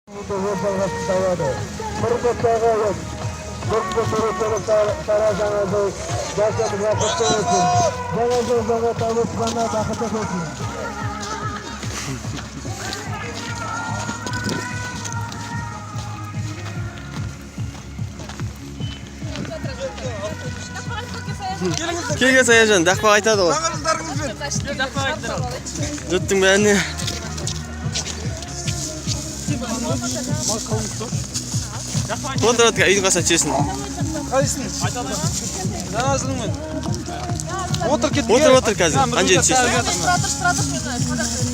Өз жалғасын табады. Құрметті ағайын, бүгінгі мерекелі шара Жаңа жыл баршамызға құтты болсын. Жаңа жыл жаңа табыс, жаңа бақыт әкелсін. Келген Саяжан, дақпақ айтады ғой. Жаңа жылдарыңызбен. Жұрттың бәріне. Отырады, үйдің қасына түсесің. Қайсың? Жаңа жылыңмен. Отыр, кеттік. Отыр, отыр қазір. Ана жерде түсесің. Тұра тұршы, тұра тұршы, мен подарка істеп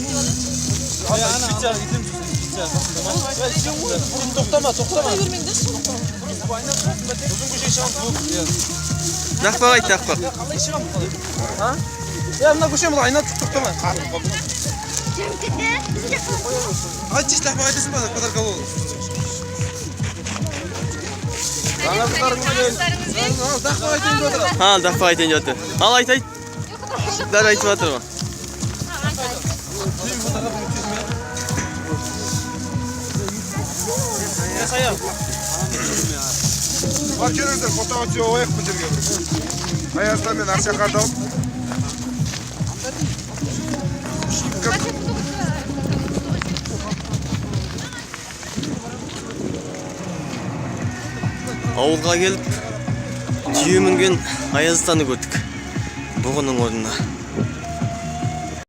алайыншы. Тоқтама, тоқтама. Бермеңдерші. Ұзын көшеге шығамыз. Дақпақ айт, дақпақ. Қалай шығамыз, қалай? А? Я мына көшені былай айналып шық, тоқтама. Айтшы, дақпақ айтасың ба, подарка алып. Жаңа жылдарыңызбен. Дақпақ айтайын деп отыр. Ha, дақпақ айтайын деп жатыр. Ал, айт, айт. Бәрі айтып жатыр ғой. Бар, келіңіздер, фотоға түсіп алайық бұл жерге бір. Аяз ата мен Арша қарды алып. Кім? Ауылға келіп, түйе мінген Аяз атаны көрдік. Бұғының орнына.